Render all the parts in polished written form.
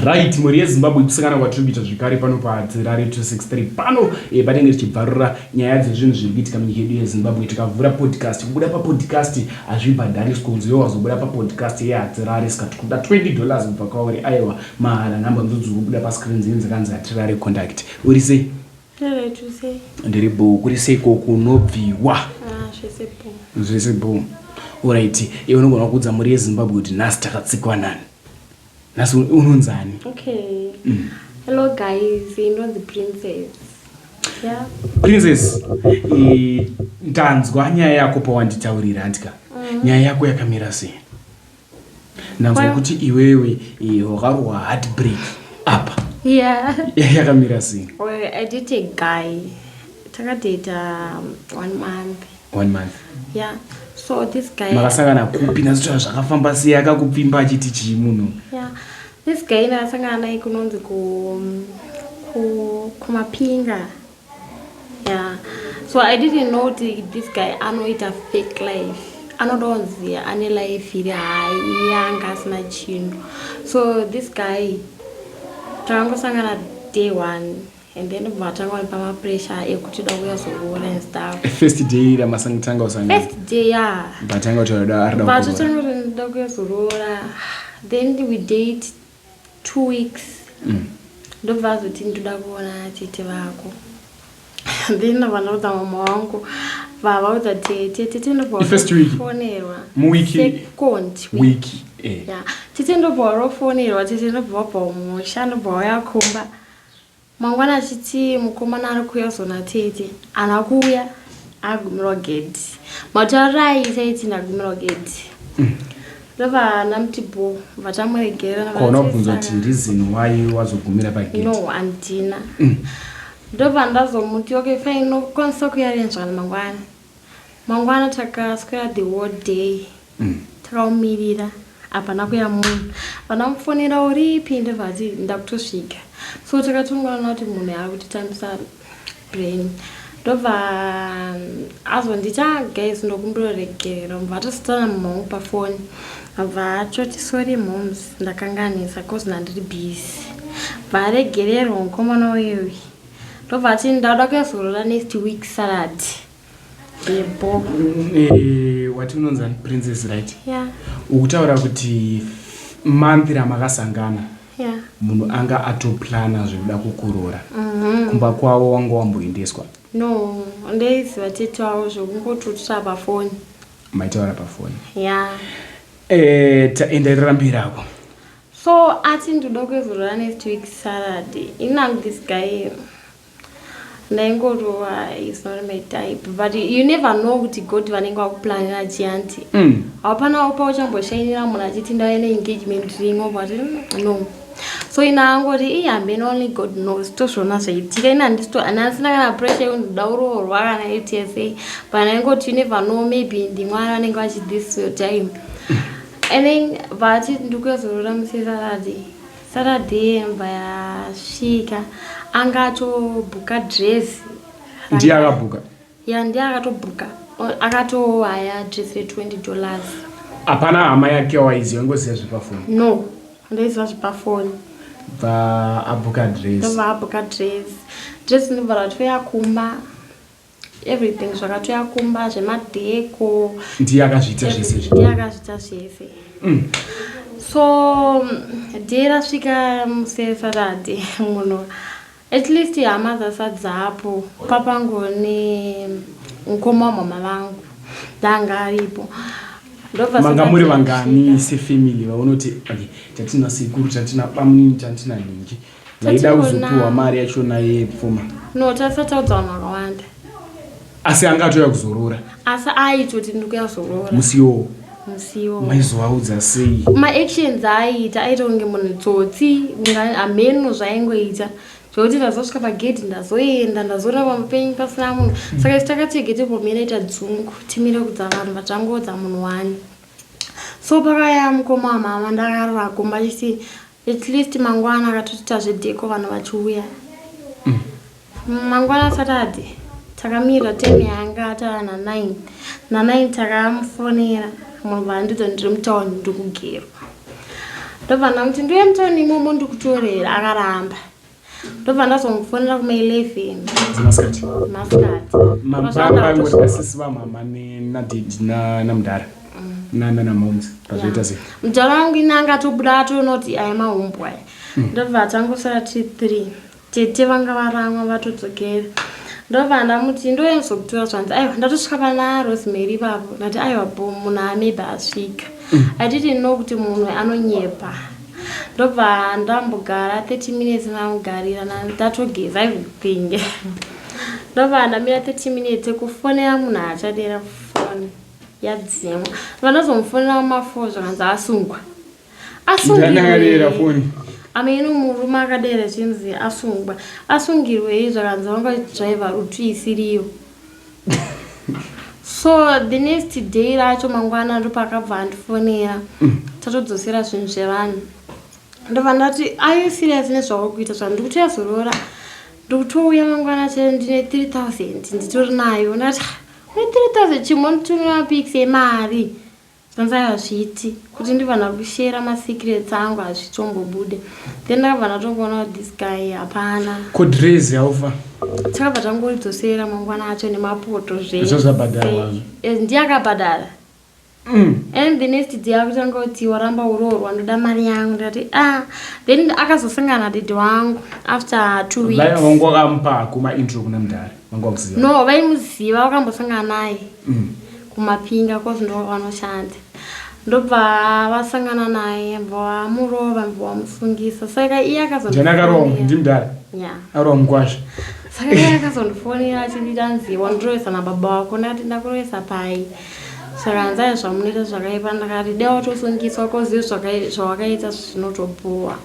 Right, mhuri yeZimbabwe, kusangana kwatiri kuita zvekare pano paHatirare 263 pano patinenge tichibvarura nyaya dzezvinhu zviri kuitika munyika yedu yeZimbabwe. Tikavhura podcast, kubuda papodcast hazvibhadhariswi, kunzi iwe wazobuda papodcast yeHatirare saka tikuda $20 kubva kwauri. Aiwa, mahara. Nhamba ndidzo dziri kubuda pascreen dzinenge dzakanzi Hatirare contact. Uri sei? Ndiri bho. Kuri seiko kunobviwa? Ah, zvese bho. Zvese bho. Alright, iwe unogona kuudza mhuri yeZimbabwe kuti nhasi takatsikwa nani? Nhasi unonzani? Okay. Hello guys, inonzi Princess. Yeah. Princess, ndanzwa nyaya yako pawanditaurira, handika? Nyaya yako yakamira sei? Ndanzwa kuti iwewe wakarohwa heartbreak apa. Yakamira sei? Well, I did a guy. Takadata one month. One month. Yeah. So this guy Makasangana kupi? Nhasi zvakafamba sei? Akakupfimba achiti chii munhu? Yeah. This guy ndakasangana naye kunonzi ku kumapinga. Yeah. So I didn't know kuti this guy anoita fake life. Anodonzi ane life iri high, yanga asina chinhu. So this guy takangosangana day one and then bva tanga pamapressure ekuti da kuyazoroora and stuff. First day ramasangitanga usangana? First day, yeah. Batanga kuti arida kuroora. Vatotanga kuti ndoda kuyazoroora. Then we date 2 weeks. Ndobva azoti, "Ndoda kuona tete vako." Then ndobva ndaudza mama wangu, vavaudza tete. Tete ndobva First week? Fonerwa. Muwiki? Second week. Wiki, eh. Yeah, tete ndobva warofonerwa. Tete ndobva wabva musha, ndobva wauya kumba mangwana achiti mukomana ari kuuya zona. Tete haana kuuya, agumirwa gedhi. Matauriro aiita iti ndagumirwa gedhi. Ndobva ndamuti bo, bva tamuregerera. Kona kubvunza kuti reason why wazogumira pagate? No, handina. Ndobva ndazomuti, "Okay, fine, nokwanisa kuyarenjwa mangwana." Mangwana takaswera the whole day. Takaumirira, hapana kuya munhu. Vanamufonera, "Uripi?" Ndobva ati, "Ndakutosvika." So takatongana kuti munhu ari kutitambisa brain. Ndobva azonditi, "Ah guys, ndokumbira regerero." Mbva atositana mama wangu pafoni, abva atoti, "Sorry moms, ndakanganisa cause ndandiri busy." Bva aregererwa mukomana uyoyu. Ndobva ati, "Ndauda kuyazorora next week Saturday." Yebo. Wati unonzani? Princess, right? Yeah. Ukutaura kuti month ramakasangana, munhu anga atoplana zvekuda kukuroora. Kumba kwavo wanga wamboendeswa? No, ndaiziva tete wavo zvekungototira pafoni. Maitaura pafoni? Yeah. Taenderera mberi ako. So ati, "Ndoda kuzorora next week Saturday." Inangu this guy ndaingorova is not my type, but you never know kuti God vanenge vakuplanira chianti. Hapana pauchamboshainira munhu achiti, "Ndauya neengagement ring," obva ati, no." So ina angoti, "Ihambeni, only God knows." Tozviona zvaitika. Ina handisina kana pressure yekuti ndoda kuroorwa kana etc, but ndaingoti you never know, maybe ndimwari vanenge vachi this your time. And then vati, "Ndikuyazorora musi Saturday." Saturday mva yasvika, anga atobhuka dress. Ndiye akabhuka? Ya, ndiye akatobhuka, akatohaya dress re$20. Hapana hama yake waiziva, ingoziva zvepafoni? No, ndaiziva zvepafoni. Bva abhuka dress? Ndobva abhuka dress. Dress ndobva ratoya kumba, everything zvakatoya kumba, zvemadheko. Ndiye akazviita zvese izvi? Ndiye akazviita zvese. So day rasvika musi Saturday, munhu at least hama dzasadzapo papangu nemukoma wamama vangu ndanga aripo. Ndobva Manga muri Saturday vangani rasvika. sefamily vaunoti, okay, tatina sekuru, tatina bamunini, tatina nhingi, vaida kuzopiwa mari yachona yepfuma? No, tasataudza vanhu vakawanda. Asi anga atouya kuzorora? Asi aitoti, "Ndikuyazorora." Musiwo? Musiwo. Maizovaudza sei? Maactions aiita, aita kunge munhu tsotsi, hameno zvaingoita zvokuti ndazosvika pagedhi, ndazoenda, ndazoona pamapenyu pasina munhu. Saka isi takati gete pomira ita dzungu, timire kudza vanhu, vatangodza munhu wani. So pakaya mukoma wamama, ndakarara kumba achiti at least mangwana akatotiita zvedheko, vanhu vachiuya. Mangwana Saturday takamira time yanga atara na9 na9, takamufonera munhu, vandidzo, "Ndiri mutauni, ndiri kugerwa." Ndobva ndamuti ndiuye mutoni imomo ndikutorera, akaramba. Ndobva ndazomufonera kuma 11 Dzemasikati? Masikati. Mambangosisi vamama nadaddy namudhara nanamoms pazvoita sei? Mudhara wangu ine anga atobuda atonoti aya mahumbwa aya. Ndobva tangosara tiri three. Tete vanga varamwa vatodzokera. Ndobva ndamuti ndoenzokutora, zvanzi aiwa, ndatosvika pana Rosemary ipapo. Ndati aiwa bo, munhu amaybe asvika. I didn't know kuti munhu anonyepa. Ndobva ndambogara 30 minutes, ndamugarira, ndatogeza everything. Ndobva ndamira 30 minutes kufonera munhu, achadera foni yadzimwa. Ndobva ndazomufonera muma4, zvakanzi asungwa. Ndiani akadera foni? Ameno murume akadera chinzi asungwa. Asungirwei? Zvakanzi vanga driver route isiriyo. So the next day racho mangwana ndopakabva andifonera, tatodzosera zvinhu zvevanhu. Ndobva ndati, "Are you serious nezvauri kuita? Zvandiri kutoyazorora, ndikutouya mangwana chero, ndine 3000 nditori nayo." Ndati, "Une 3000? Chimbonditumira mapics emari." Zvanzi hazviiti kuti ndibva kushera masecrets angu, hazvitombobude. Then ndakabva ndatongoona kuti this guy hapana. Ko dress yaufa? Takabva tangoridzosera mangwana acho nemapoto. Zvazvabhadharwa? Ndiye akabhadhara. And the next day akutanga kuti waramba uroorwa, ndoda mari yangu. Ndati ah, then akazosangana nadaddy wangu after 2 weeks. Vangu wakamupa kumaintro kuna mudhara, vanga wakuziva? No, vaimuziva, vakambosangana naye kumapinga cause ndo vanoshanda. Ndobva vasangana naye, bva vamurova, bva vamusungisa. Saka iye Ndiani akarowa? Ndimudhara? Yeah. Arowa mukwasha? Saka iye akazondifonera achinditi anzi wandirovesa nababa wako. Ndakati ndakurovesa pai? Saka hanzi ai zvamunoita zvakaipa. Ndakati dai watosungiswa cause zvawakaita zvinotopuwa.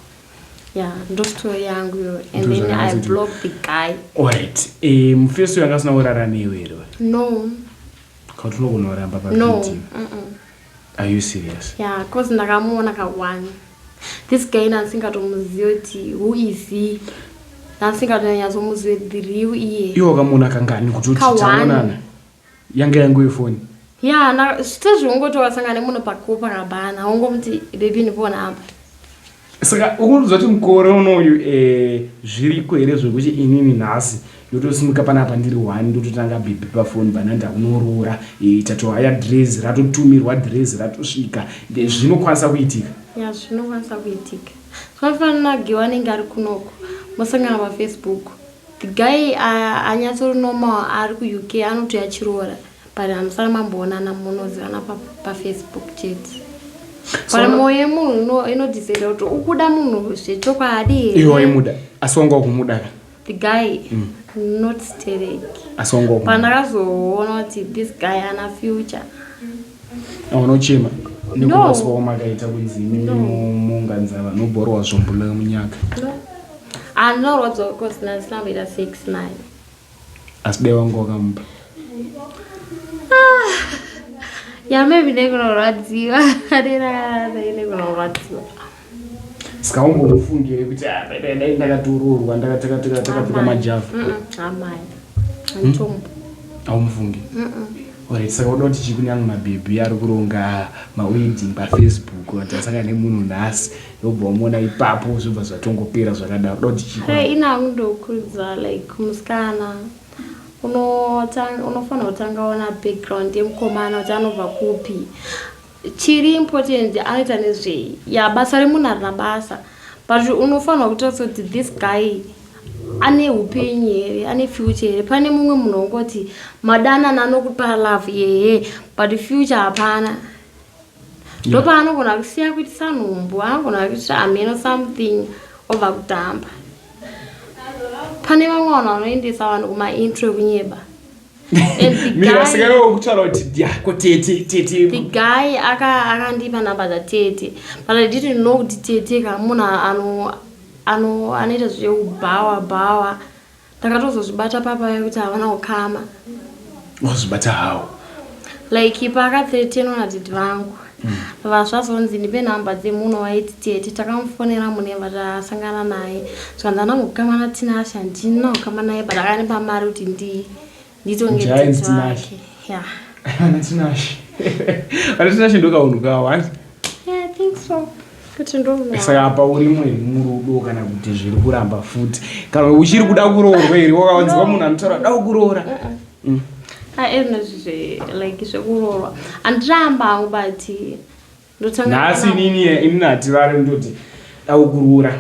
Ya, ndo story yangu iyo, and then I block the guy. Alright, mufeso yanga asina kurara newe here? No. Kauti unogona kuramba No. pavideo. Are you serious? Yeah, cause ndakamuona ka1 this guy, ndandisingatomuzivi kuti who is he, ndandisingatoanyatsomuzivi the real iye. Iwe wakamuona kangani kuti uti Ka one. taonana? Yanga yangu yefoni? Ya, sezviungoti wasangana nemunhu paCopacabana, ungomuti, "Baby, ndipona apa." Saka ukuudza kuti mukore unoyu zviriko here zvekuti inini nhasi ndotosimuka panapa ndiri one, ndototanga baby pafoni, bana ndakunoroora, tatohaya dress, ratotumirwa dress, ratosvika? Zvinokwanisa kuitika? Ya, zvinokwanisa kuitika. Zvinofanana nagiwa anenge ari kunoko, mosangana paFacebook. The guy anyatsori normal ari kuUK, anotoya chiroora, but hamusana mamboonana, munozivana paFacebook chete. But mwoyo yemunhu inodecida kuti ukuda munhu zvechokwadi here. Iwe waimuda, asi wanga wakumuda ka? The guy, not sterek. Asi wanga wakumuda? Pandakazoona kuti this guy ana future. Unochema nekuraswawo makaita kunzi imimi No. munganza vanobhorwa zvombo munyaka? No, andinorwadzwa cause ndandisina sex naye. Asi dai wanga wakamupa? Ya, maybe nekunorwadziwa dai nekunorwadziwa. Saka umbomufungire kuti, "Ah, dai ndakatoroorwa, ndakatakapika majavha"? Amai, anditombo. Aumufungi? Alright, saka uda kuti chikunyangwe mabhebhi ari kuronga mawedding paFacebook, vanhu vasangana nemunhu nhasi, yobva wamuona ipapo, zvobva zvatongopera zvakadaro, uda kuti chii? Hey, ina kundokurudzira like musikana unofanira kutanga ona background yemukomana kuti anobva kupi, chiri important anoita nezvei. Ya, basa remunhu harina basa, but unofanira kutarisa kuti this guy ane upenyu here, ane future here. Pane mumwe munhu wongoti madanana, anokupa love yehe, but future hapana. Ndopaanogona kusiya kuitisa nhumbu, anogona kuitisa hameno something, obva kudhamba. Pane vamwe vanhu vanoendesa vanhu kumaintro ekunyeba. And the Mira, guy- saka iwe kutaura kuti yako tete tete? The guy akandipa namba dzatete, but I didn't know kuti tete ka munhu anoita zveubhawa bhawa. Ndakatozozvibata papaya kuti havana kukama. Wazvibata hawo? Like paakathreatenwa nadaddy vangu, vazvazonzi ndipe nhamba dzemunhu waiti tete. Takamufonera muneva, tasangana naye, zvikanzi handina kukama naTinashe, handina kukama naye, but akanipa mari kuti nditonge Giants. tete Tinashe. wake ya. Ana Tinashe, ana Tinashe ndokaunhu kawo, hanti? Yeah, I think so. Kuti ndo Saka apa urimo here murudo, kana kuti zviri kuramba futi, kana uchiri kuda kuroorwa here? Wakawanzwa munhu anotaura da kuroora? Aerino zve like zvekuroorwa handiramba hangu, but ndotanga Nhasi inini hatirare, ndoti da kukuroora.